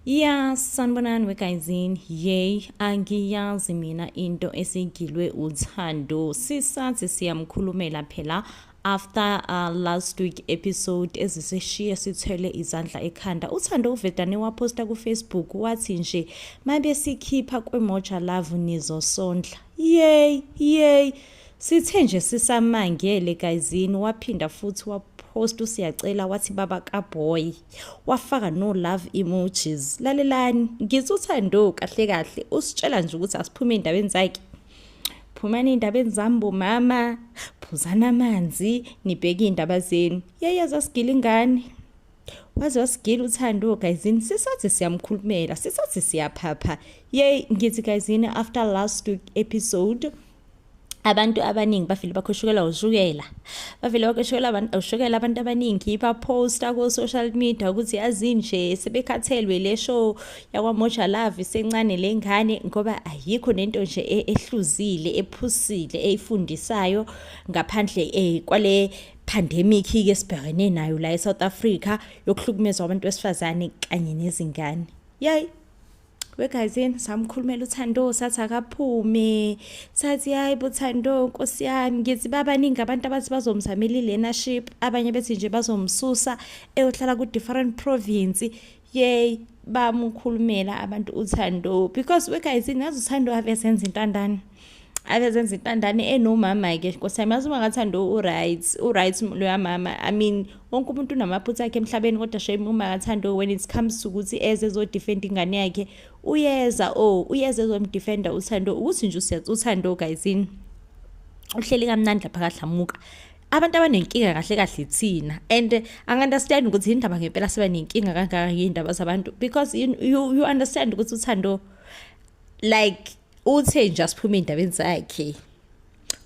Ya, sanibonani wegayizini. Yey, angiyazi mina into esigilwe uThando. Sisathi siyamkhulumela phela after last week episode eziseshiye sithwele izandla ekhanda. UThando uvedane waposta ku-Facebook wathi nje mabe sikhipha kweMoja Love nizosondla. Yey, yey. Sithe nje sisamangele gayizini, waphinda futhi wapost uSiyacela wathi baba kaboy, wafaka no love emojis. Lalelani, ngithi uThando kahle kahle usitshela nje ukuthi asiphume ey'ndabeni zakhe. Phumani ey'ndabeni zami bomama, phuzani amanzi, nibheke iy'ndaba zenu. Yayazi asigile ingane. Waze wasigila uThando gayizini, sisathi siyamkhulumela, sisathi siyaphapha. Yey, ngithi gayizini, after last week episode abantu abaningi bafile bakhushukelwa ushukela, bavele bakhushukelwa ushukela. Abantu abaningi baposta ko-social media ukuthi yazi nje sebekhathelwe le show yakwaMoja Love, isencane le ngane, ngoba ayikho nento nje ehluzile, ephusile, eyifundisayo ngaphandle kwale pandemic-ke esibhekene nayo la e-South Africa yokuhlukumezwa abantu besifazane kanye nezingane. Yayi wegazini, samkhulumela uThando, sathi akaphume, sathi hayi bo Thando, nkosi yami. Ngithi babaningi abantu abathi bazomzamela i-learnership, abanye bethi nje bazomsusa eyohlala ku-different province. Yey, bamkhulumela abantu uThando because wegazini yazi uThando ave senza intandane, ave zenza intandane enomama-ke, nkosi yami. Yazi uma kaThando u-right, u-right loya mama. I mean, wonke umuntu unamaphutha akhe emhlabeni, kodwa shame uma kaThando, when it comes to ukuthi eze ezodefenda ingane yakhe, uyeza, oh, uyeza ezomdefenda uThando. Ukuthi nje uThando gayizini uhleli kamnandi lapha kaDlamuka. Abantu abanenkinga kahle kahle thina, and angi-understand ukuthi indaba ngempela siba nenkinga kangaka ngey'ndaba zabantu, because you understand ukuthi uThando like uthe nje asiphume ey'ndabeni zakhe,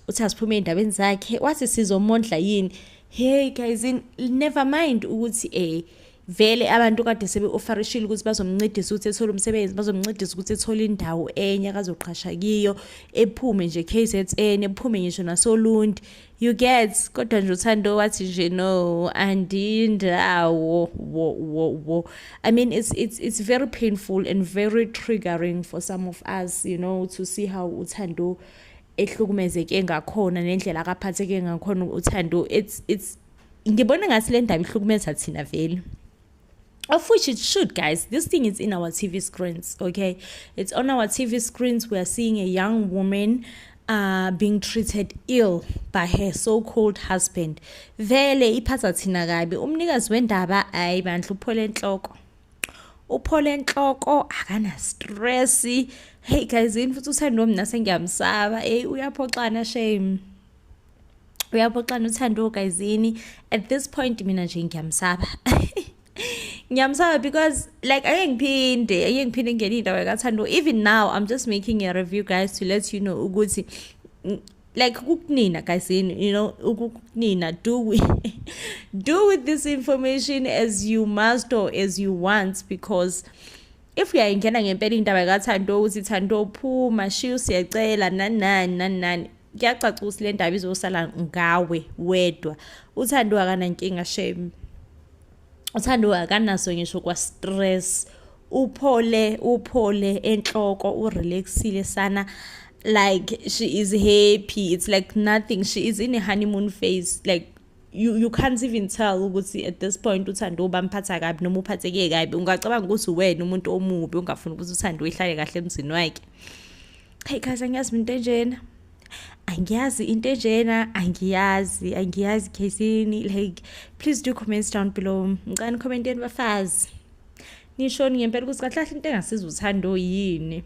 uthi asiphume ey'ndabeni zakhe, wathi sizomondla yini. Hey guys, never mind ukuthi vele abantu kade sebe-offerishile ukuthi bazomncedisa ukuthi ethole umsebenzi, bazomncedisa ukuthi ethole indawo enye akazoqasha kiyo, ephume nje KZN, ephume ngisho nasoLundi, you get. Kodwa nje uThando wathi nje no, andindawo wo wo wo. I mean, it's very painful and very triggering for some of us to see how uThando ehlukumezeke ngakhona nendlela akaphatheke ngakhona uThando. It's ngibona ngathi le ndaba ihlukumeza thina vele, of which it should, guys. This thing is in our TV screens, okay? It's on our TV screens. We are seeing a young woman being treated ill by her so-called husband. Vele iphatha thina kabi. Umnikazi wendaba, ayi bandla, uphole enhloko, uphole enhloko, akana stress. Hey guys, yini futhi uThando mina sengiyamsaba. Hey, uyaphoxana shame, uyaphoxana uThando gayizini. At this point mina nje ngiyamsaba, ngiyamsaba, because like ake ngiphinde ngene indaba kaThando. Even now I'm just making a review, guys, to let you know ukuthi like kukunina guys, ukukunina, do with this information as you must or as you want, because if uyayingena ngempela indaba kaThando ukuthi Thando phuma, shiya, siyacela, nani nani nani nani, kuyacaca ukuthi le ndaba izosala ngawe wedwa. UThando akanankinga shame, uThando akanaso ngisho kwa stress, uphole, uphole enhloko, urelaxile sana. Like, she is happy, it's like nothing. She is in a honeymoon phase. Like, you can't even tell ukuthi at this point uThando bamphatha kabi noma uphatheke kabi. Ungacabanga ukuthi wena umuntu omubi ungafuni ukuthi uThando ihlale kahle emzini wakhe. Hey guys, angiyazi into enjena, angiyazi into enjena, angiyazi, angiyazi Casini. Like, please do comments down below. Ngicela nicommenteni bafazi, nishoni ngempela ukuthi kahle kahle into engasiza uThando yini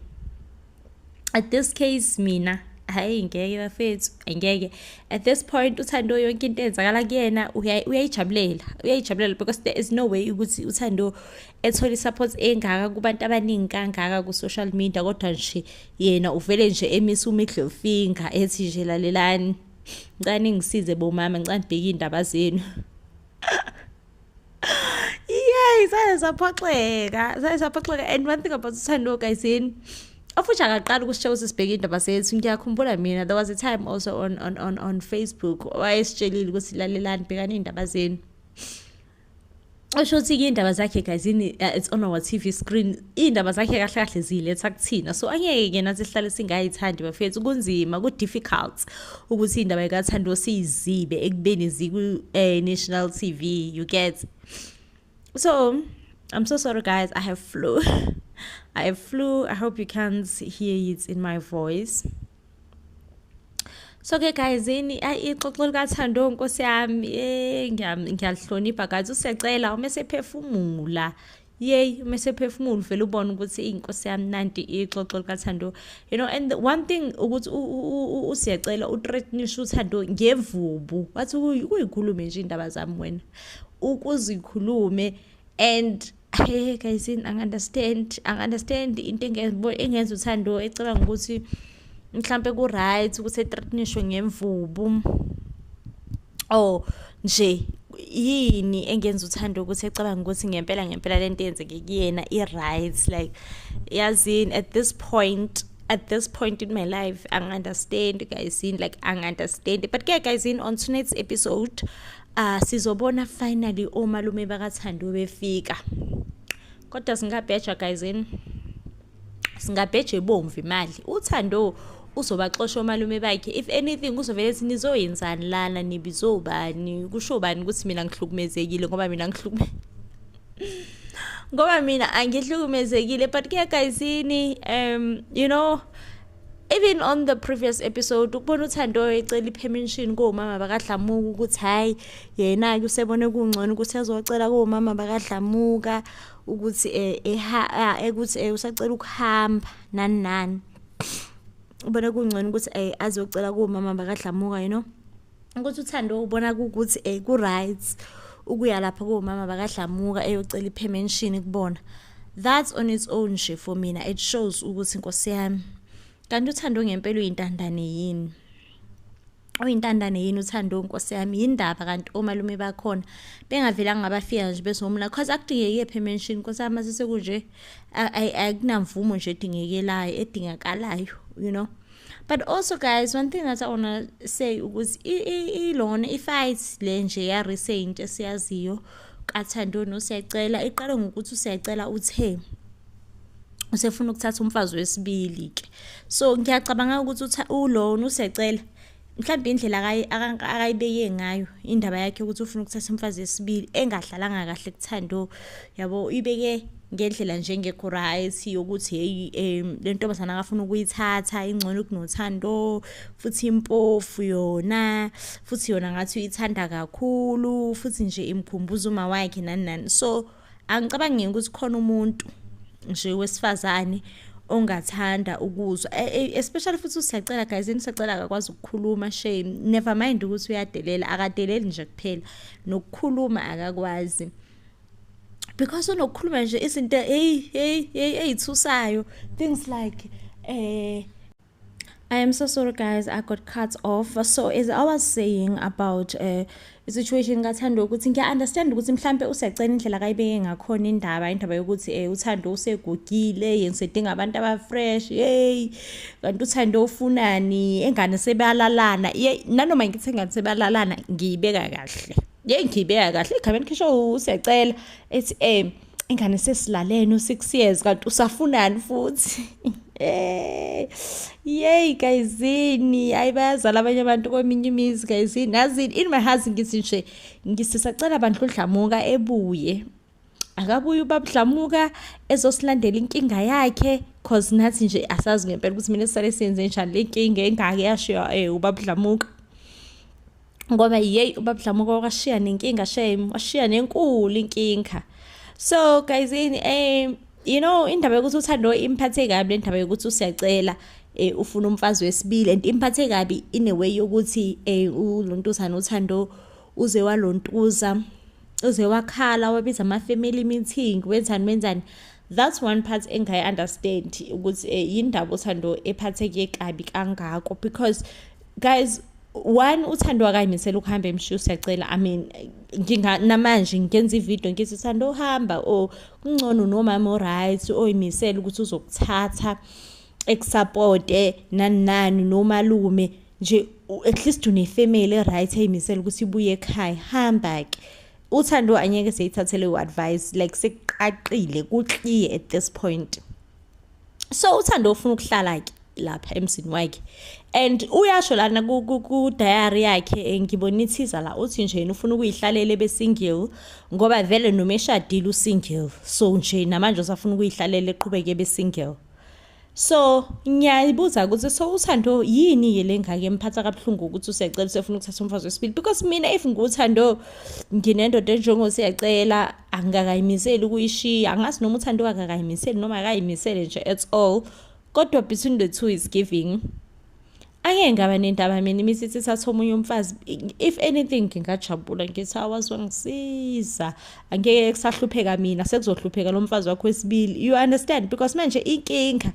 at this case. Mina hayi, ngeke bafethu, angeke. At this point uThando yonke into eyenzakala kuyena uyayijabulela, uyayijabulela, because there is no way ukuthi uThando ethole i-support engaka kubantu abaningi kangaka ku-social media, kodwa nje yena uvele nje emise u-middle finger ethi nje lalelani, ngicela ningisize bomama, ngicela nibheke iy'ndaba zenu. Yey, saye saphoxeka, saye saphoxeka. And one thing about uThando guys, yini, of which akaqala ukusitshela ukuthi sibheke indaba zethu. Ngiyakhumbula mina there was a time also on Facebook wayesitshelile ukuthi lalelani, bhekani iy'ndaba zenu. Osho ukuthi-ke iy'ndaba zakhe guys ini it's on our TV screen. Iy'ndaba zakhe kahle kahle ziyiletha kuthina, so angeke-ke nathi sihlale singayithandi bafethu. Kunzima, ku-difficult ukuthi iy'ndaba yikaThando siyizibe ekubeni ziku-national TV, you get. So I'm so sorry guys, I have flu. I have flu. I hope you can't hear it in my voice. So ke guys, yini ixoxo likaThando, nkosi yami, ngiyalihlonipha guys. Usiyacela uma sephefumula, yey, uma sephefumula vele ubone ukuthi inkosi yami, nanti ixoxo likaThando, you know. And one thing ukuthi usiyacela uthreatenisha uThando ngemvubu, wathi kuyikhulume nje indaba zami wena, ukuzikhulume. And hey guys, angi-understand, angi-understand into engenza uThando ecabanga ukuthi mhlambe ku-right ukuthi ethreatenishwe ngemvubu, or nje yini engenza uThando ukuthi ecabanga ukuthi ngempela ngempela lento eyenzeke kuyena i-right. Like, yazini, at this point in my life, angi-understand guys, like, angi-understand. But ke guys, in on tonight's episode, sizobona finally omalume bakaThando befika, kodwa singabheja guys, in singabheja ebomvu imali. UThando uzobaxosha omalume bakhe. If anything, uzovele ethi, "Nizoyenzani lana? Nibizobani? Kusho bani ukuthi mina ngihlukumezekile? Ngoba mina ngihlukume ngoba mina angihlukumezekile." But ke guys, ini even on the previous episode, ukubona uThando ecela ipermission komama bakaDlamuka ukuthi hayi, yena ke usebone kungcono ukuthi azocela komama bakaDlamuka ukuthi eha ukuthi usacela ukuhamba nani nani, ubone kungcono ukuthi azocela komama bakaDlamuka, ukuthi uThando ubona ukuthi ku right ukuya lapha komama bakaDlamuka eyocela ipermission kubona. That's on its own nje, for mina it shows ukuthi, inkosi yami, kanti uThando ngempela uyintandane yini? Uyintandane yini uThando, nkosi yami? Yindaba kanti omalume bakhona bengavelanga ngabafika nje bezomla? Cause akudingeke permission, nkosi yami, mase sekunje akunamvumo nje edingekelayo, edingakalayo. But also guys, one thing that I wanna say ukuthi ilona i-fight le nje ya recent esiyaziyo kaThando noSiyacela iqale ngokuthi uSiyacela uthe usefuna ukuthatha umfazi wesibili ke. So ngiyacabanga ukuthi ulona uSiyacela mhlawumbe indlela akayibeke ngayo indaba yakhe ukuthi ufuna ukuthatha umfazi wesibili engahlalanga kahle kuThando, yabo, ibeke ngendlela nje engekho right yokuthi hey, le ntombazana akafuna ukuyithatha ingcono kunoThando, futhi impofu yona, futhi yona ngathi uyithanda kakhulu, futhi nje imkhumbuza uma wakhe, nani nani. So angicabangi ukuthi khona umuntu nje wesifazane ongathanda ukuzwa, especially futhi uSiyacela guys. Usiyacela akakwazi ukukhuluma, shame. Never mind ukuthi uyadelela, akadeleli nje kuphela, nokukhuluma akakwazi, because unokukhuluma nje izinto, hey hey hey, eyithusayo, things like I am so sorry guys, I got cut off. So as I was saying about situation kaThando, ukuthi ngiya understand ukuthi mhlambe usecela indlela akayibeke ngakhona indaba yokuthi uThando usegugile, yena usedinga abantu aba fresh. Hey, kanti uThando ufunani? Engane sebalalana. Nanoma ngithi engane sebalalana, ngiyibeka kahle, ye, ngiyibeka kahle igama khishwa uSiyacela ethi ingane sesilalene u6 years, kanti usafunani futhi? Yey gayizini, hayi, bayazala abanye abantu kweminye imizi gayizini. Yazini, in my heart ngithi nje ngisisacela bandla uDlamuka ebuye. Akabuye ubaba Dlamuka ezosilandela inkinga yakhe, cause nathi nje asazi ngempela ukuthi mina sisale siyenze njani le nkinga engaka yashiywa ubaba Dlamuka, ngoba yeyi, ubaba Dlamuka wakashiya nenkinga, shame, washiya nenkulu inkinga. So guys, ini indaba yokuthi uThando imphathe kabi le ndaba yokuthi uSiyacela ufuna umfazi wesibili, and imphathe kabi in a way yokuthi ulontuzana uThando uze walontuza, uze wakhala, wabiza ama-family meeting, wenzani wenzani. That's one part engayi-understand ukuthi yindaba uThando ephatheke kabi kangako, because guys, one, uThando akayimisela ukuhamba emshiya uSiyacela. I mean, nginga namanje ngenza ivideo ngithi, "Thando, hamba or kungcono nomama oright oyimisela ukuthi uzokuthatha ekusupporte, nani nani, nomalume nje, at least une-family right eyimisela ukuthi ibuye ekhaya. Hamba ke." Uthando angeke seyithathele u-advice, like sekuqaqile, ku-clear at this point. So uThando ufuna ukuhlala ke lapha emzini wakhe, and uyasho lana ku-diary yakhe, ngibona ithiza la, uthi nje yena ufuna ukuyihlalela ebe-single, ngoba vele noma eshadile u-single, so nje namanje usafuna ukuyihlalela eqhubeke ebe-single. So ngiyayibuza ukuthi so uThando yini-ke le ngake emphatha kabuhlungu ukuthi uSiyacela usefuna ukuthatha umfazi wesibili? Because mina if nguThando, nginendoda enjengoSiyacela, angikakayimiseli ukuyishiya. Angazi noma uThando akakayimiseli noma akayimisele nje at all, kodwa between the two is giving angeke ngaba nendaba mina imisithi ithatha omunye umfazi. If anything, ngingajabula, ngithi awazi wangisiza, angeke kusahlupheka mina, sekuzohlupheka lo mfazi wakho wesibili, you understand? Because manje inkinga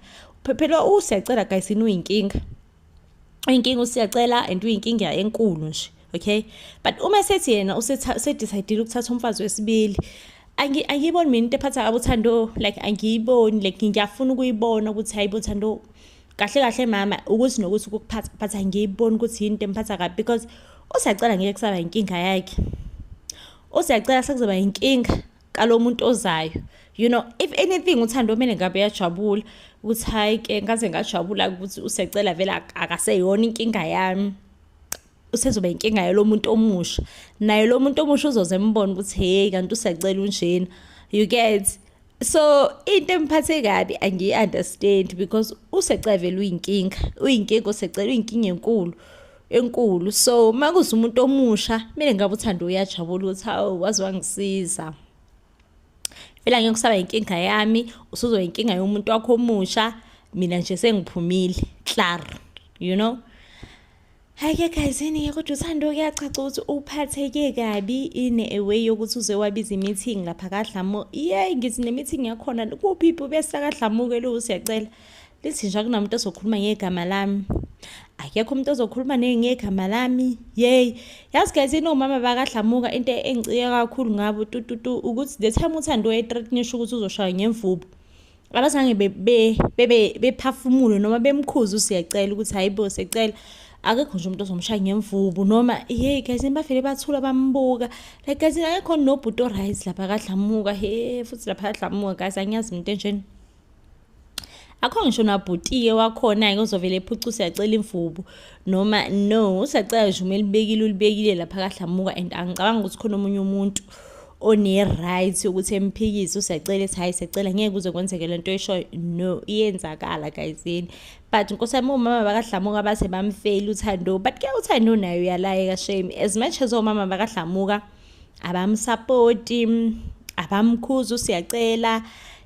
phela uSiyacela, guys, uyinkinga, uyinkinga uSiyacela, and uyinkinga enkulu nje, okay? But uma sethi yena usedecide ukuthatha umfazi wesibili, angiyiboni mina into ephatha kabi uThando, like angiyiboni, like ngiyafuna ukuyibona ukuthi hayibo Thando, kahle kahle mama, ukuthi nokuthi ukuphatha, but angiyiboni ukuthi yini into emphatha kabi, because uSiyacela ngeke kusaba inkinga yakhe, uSiyacela sekuzoba inkinga kalo muntu ozayo. If anything, uThando kumele ngabe uyajabula ukuthi hayi ke, ngaze ngajabula ukuthi uSiyacela vele akaseyona inkinga yami, usezoba inkinga yalo muntu omusha. Naye lo muntu omusha uzoze embone ukuthi hey, kanti uSiyacela unjena, you get? So into emphathe kabi angiyi-understand, because uSiyacela vele uyinkinga, uyinkinga uSiyacela, uyinkinga enkulu enkulu. So uma kuze umuntu omusha, kumele ngabe uThando uyajabula ukuthi hawu, waze wangisiza, phela ngeke kusaba inkinga yami, usuzoba inkinga yomuntu wakho omusha, mina nje sengiphumile klaar. Hhayi-ke guys, yini-ke kodwa uThando kuyacaca ukuthi uphatheke kabi in a way yokuthi uze wabiza i-meeting lapha kaDlamuka. Yeyi, ngithi ne-meeting yakhona kuphi ibhubesi lakaDlamuka lo Siyacela? Lithi nje akunamuntu ozokhuluma ngegama lami. Akekho umuntu ozokhuluma ngegama lami. Yeyi, yazi guys, yini, omama bakaDlamuka, into engicike kakhulu ngabo tututu ukuthi the time uThando ethreatenisha ukuthi uzoshaywa ngemvubu, abazange bebe bephafumule noma bemkhuze uSiyacela ukuthi hayi bo Siyacela, akekho nje umuntu ozomshaya ngemvubu noma. Hey guys, bavele bathula bambuka. Like guys, akekho nobhuti o-right lapha kaDlamuka. He, futhi lapha kaDlamuka guys, angiyazi umuntu enjeni. Akho ngisho nabhutiye wakhona-ke ozovele ephuca uSiyacela imvubu noma no. USiyacela nje uma elibekile, ulibekile lapha kaDlamuka, and angicabangi ukuthi khona omunye umuntu one-right yokuthi emphikise uSiyacela, ethi hhayi Siyacela, ngeke kuze kwenzeke lento oyishoyo. No, iyenzakala guys, yini? But nkosi yami, omama bakaDlamuka base bamfeyila uThando, but ke uThando naye uyalayeka shame. As much as omama bakaDlamuka abamsapoti, abamkhuza uSiyacela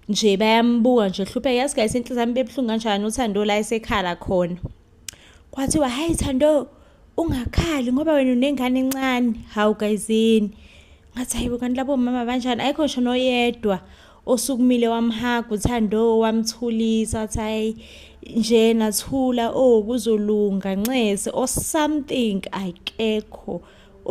nje, bayambuka nje hlupheka. Yazi guys, inhliziyo yami bebuhlungu kanjani uThando la esekhala khona, kwathiwa hayi Thando, ungakhali ngoba wena unengane encane. Hawu guys, yini? Ngathi hayibo, kanti labo mama banjani? Ayikho ngisho noyedwa osukumile wamhaga uThando, wamthulisa, wathi hayi nje nathula, oh kuzolunga, ncese or something. Akekho,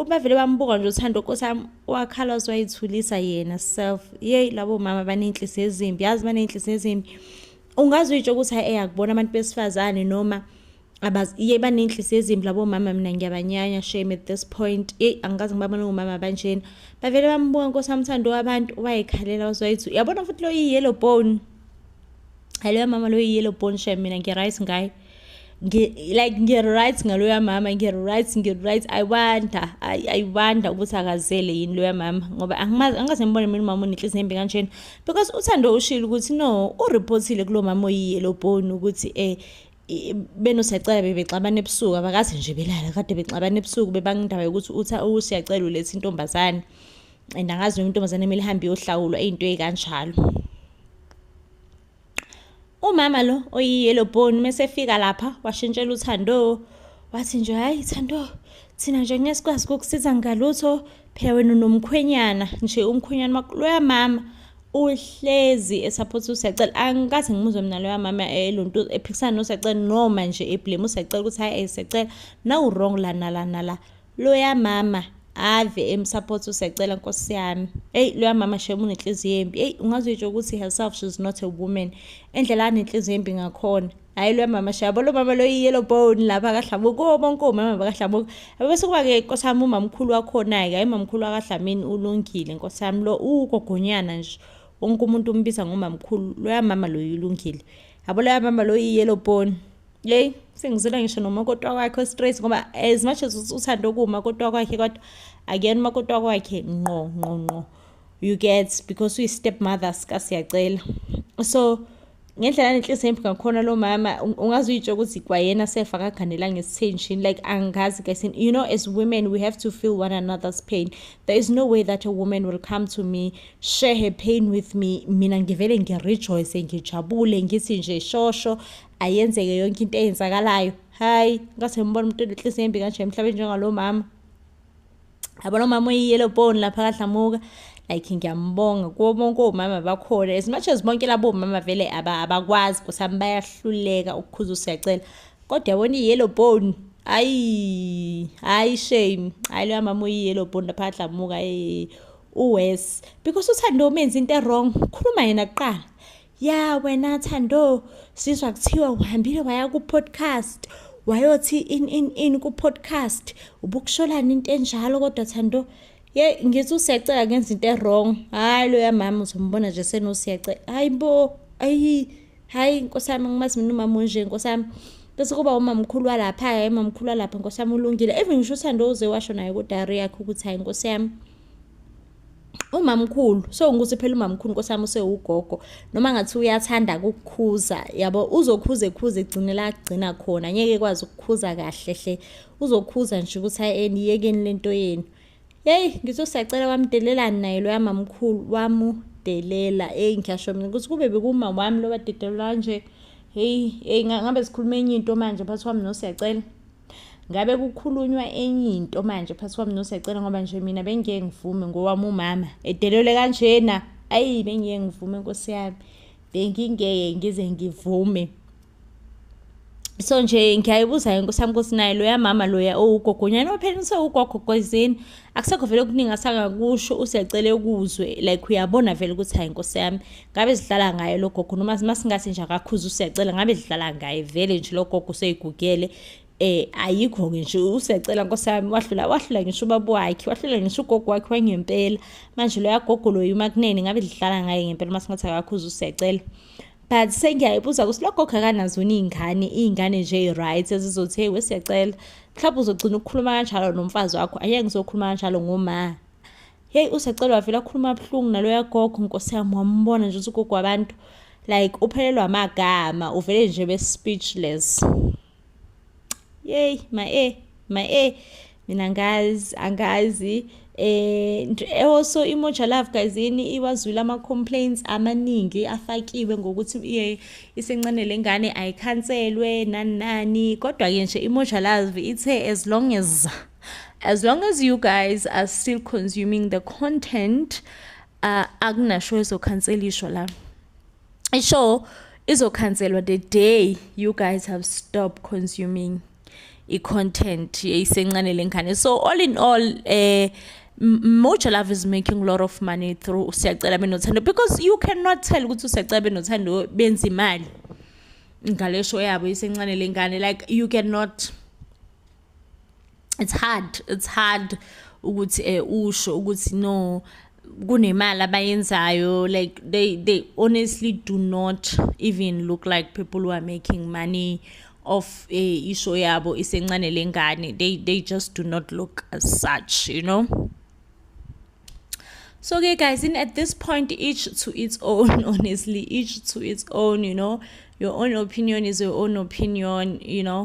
bavele bambuka nje uThando, nkosi yami, wakhala wayithulisa yena self. Yeyi, labo mama baney'nhliziyo ezimbi, yazi, baney'nhliziyo ezimbi. Ungaze uyitsho ukuthi hayi, eyakubona abantu besifazane noma ye, baney'nhliziyo ezimbi labo mama. Mina ngiyabanyanya shame at this point. Yeyi, angikaze ngibabone omama banjena. Bavele bambuka, nkosi yami, uThando wabantu, wayekhalela waze. Yabona futhi lo iyi-yellow bone, hayi loya mama lo iyi-yellow bone shame, mina ngi-right ngaye. Like ngi-right ngaloya mama, ngi-right, ngi-right. I wonder, I wonder ukuthi akazele yini loya mama, ngoba angimazi, angikaze ngibone mina umama onenhliziyo embi kanjena, because uThando ushilo ukuthi no, ureportile kulo mama oyi-yellow bone ukuthi benoSiyacela bebexabana ebusuku, abakaze nje belala, kade bexabana ebusuku, bebanga indaba yokuthi uthi uSiyacela uletha intombazane and angazi noma intombazane kumele ihambe iyohlawulwa, iy'nto ey'kanjalo. Umama lo oyi-yellow bone mesefika lapha washintshela uThando, wathi nje hayi Thando, thina nje ngeke sikwazi ukukusiza ngalutho, phela wena unomkhwenyana nje, umkhwenyana wakho. Loya mama uhlezi esapotha uSiyacela. Angikaze ngimuzwe mina loya mama elonto ephikisana noSiyacela noma nje eblame uSiyacela ukuthi hayi Siyacela, nawu wrong la nala nala. Loya mama Ave emsupport uSiyacela, nkosi yami. Eyi, loya mama shem unenhliziyo embi. Eyi, ungazuyitsho ukuthi herself she's not a woman, endlela anenhliziyo embi ngakhona. Hhayi, loya mama shem, yabo lo mama lo i-yellow bone lapha kaDlamuka, kubo bonke omama bakaDlamuka. Bese kuba-ke, nkosi yami, umamkhulu wakhona-ke. Hhayi, umamkhulu wakaDlamini ulungile, nkosi yami, lo uwugogonyana nje, wonke umuntu umbiza ngomamkhulu. Loya mama loyo ulungile, yabo loya mama lo i-yellow bone. Yeyi, sengizwela ngisho nomakoti wakwakhe straight, ngoba as much as uthanda ukuwumakoti wakwakhe, kodwa akuyena umakoti wakwakhe ngqo ngqo ngqo, you get, because uyi-step mother sikaSiyacela. So ngendlela anenhliziyo embi ngakhona lo mama, ungaze uyitsho ukuthi kwayena sefa akaganelanga esithenjini. Like, angazi guys, as women we have to feel one another's pain. There is no way that a woman will come to me, share her pain with me, mina ngivele ngirejoice, ngijabule, ngithi nje shosho ayenzeke yonke into eyenzakalayo. Hayi, ngase ngibona umuntu onenhliziyo embi kanje emhlabeni njengalo mama. Yabona umama oyi-yellow bone lapha kaDlamuka, like, ngiyambonga kubo bonke omama bakhona. As much as bonke labo mama vele abakwazi, nkosi, bayahluleka ukukhuza uSiyacela, kodwa yabona i-yellow bone, ayi hayi, shame, hayi, loya mama oyi-yellow bone lapha kaDlamuka uwes, because uThando umenza into e-wrong, khuluma yena kuqala. Ya wena Thando, sizwa kuthiwa uhambile waya ku-podcast, wayothi in in in ku-podcast, ubukusholana into enjalo. Kodwa Thando, ye, ngithi uSiyacela ngenza into e-wrong, hhayi, loya mama uzombona nje senoSiyacela. Hayi bo, ayi hayi, nkosi yami, ngimazi mina umama onje, nkosi yami. Bese kuba umamkhulu walapha-ke, umamkhulu walapha, nkosi yami, ulungile. Even ngisho uThando uze washo naye ku-diary yakhe ukuthi hayi, nkosi yami, umamkhulu, so ukuthi phela umamkhulu, nkosi yami, usewugogo, noma ngathi uyathanda ukukhuza, yabo, uzokhuza ekhuza, egcine la agcina khona, ngeke ekwazi ukukhuza kahle hle, uzokhuza nje ukuthi hayi, niyekeni lento yenu. Yeyi, ngithi uSiyacela wamdelelani naye loya mamkhulu, wamudelela. Eyi, ngiyasho mina ukuthi kube bekuma wami lo wadedelwa kanje, heyi heyi, ngabe sikhuluma enye into manje phakathi kwami noSiyacela, ngabe kukhulunywa enye into manje phakathi kwami noSiyacela, ngoba nje mina bengeke ngivume ngowami umama edelelwe kanjena. Ayi, bengeke ngivume, nkosi yami, bengingeke ngize ngivume. So nje ngiyayibuza-ke, nkosi yami, ukuthi naye loya mama loya owugogonyana phela usewugogo kwezini, akusekho vele okuningi asangakusho uSiyacela ukuzwe. Like, uyabona vele ukuthi hayi, nkosi yami, ngabe zidlala ngaye lo gogo, noma masingathi nje akakhuza uSiyacela, ngabe zidlala ngaye vele nje lo gogo useyigugele. Ayikho-ke nje, uSiyacela, nkosi yami, wahlula, wahlula ngisho ubaba wakhe, wahlula ngisho ugogo wakhe wangempela. Manje loya gogo loyo uMakunene ngabe dlala ngaye ngempela masingathi akakhuza uSiyacela. But sengiyayibuza ukuthi lo gogo akanazo iy'ngane, iy'ngane nje ey'right ezizothi, "Hey weSiyacela, mhlawumbe uzogcina ukukhuluma kanjalo nomfazi wakho, angeke ngizokhuluma kanjalo ngoma." Heyi, uSiyacela wavele wakhuluma kabuhlungu naloya gogo, nkosi yami, wambona nje ukuthi ugogo wabantu, like, uphelelwa amagama, uvele nje be-speechless. Yeyi, ma-e ma-e, mina angazi, angazi. Also iMoja Love guys yini iwazwile ama-complaints amaningi afakiwe ngokuthi isencane lengane ayikhanselwe, nani nani. Kodwa-ke nje iMoja Love ithe as long as you guys are still consuming the content, akunashow ezokhanselishwa la. Ishow izokhanselwa the day you guys have stopped consuming i-content eyisencane lengane. So all in all, Moja Love is making a lot of money through Siyacela benoThando, because you cannot tell ukuthi uSiyacela benoThando benza imali ngale show yabo isencane lengane. Like, you cannot, it's hard, it's hard ukuthi usho ukuthi no, kunemali abayenzayo. Like, they honestly do not even look like people who are making money off ishow yabo isencane lengane. They just do not look as such. So okay guys, in at this point, each to its own, honestly, each to its own. Your own opinion is your own opinion. But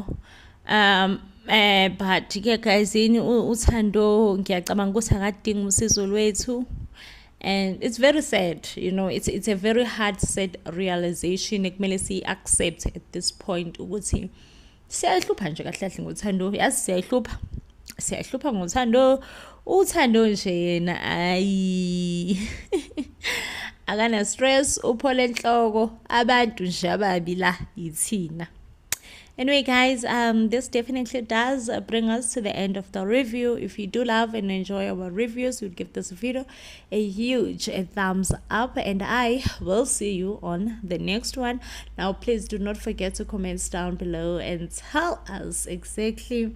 ke guys, yini, uThando ngiyacabanga ukuthi akadingi usizo lwethu, and it's very sad. It's a very hard sad realization ekumele siyi-accept at this point ukuthi siyayihlupha nje kahle kahle ngoThando. Yazi, siyayihlupha, siyayihlupha ngoThando. UThando nje yena, ayi, akana stress, uphole enhloko. Abantu nje ababi la yithina. Anyway, guys, this definitely does bring us to the end of the review. If you do love and enjoy our reviews, you'd give this video a huge thumbs up, and I will see you on the next one. Now, please do not forget to comment down below and tell us exactly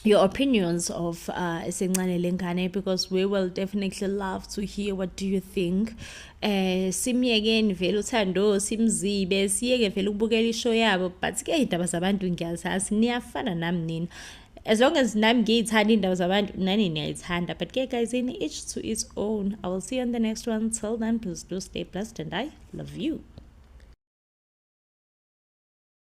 your opinions of Isencane Lengane, because we will definitely love to hear what do you think. Simyekeni vele uThando, simzibe, siyeke vele ukubukela ishow yabo, but ke indaba zabantu ngiyazazi, niyafana nami nina. As long as nami ngiyithanda indaba zabantu, nani niyayithanda. But ke guys, in each to its own. I will see you on the next one. Till then, please do stay blessed, and I love you.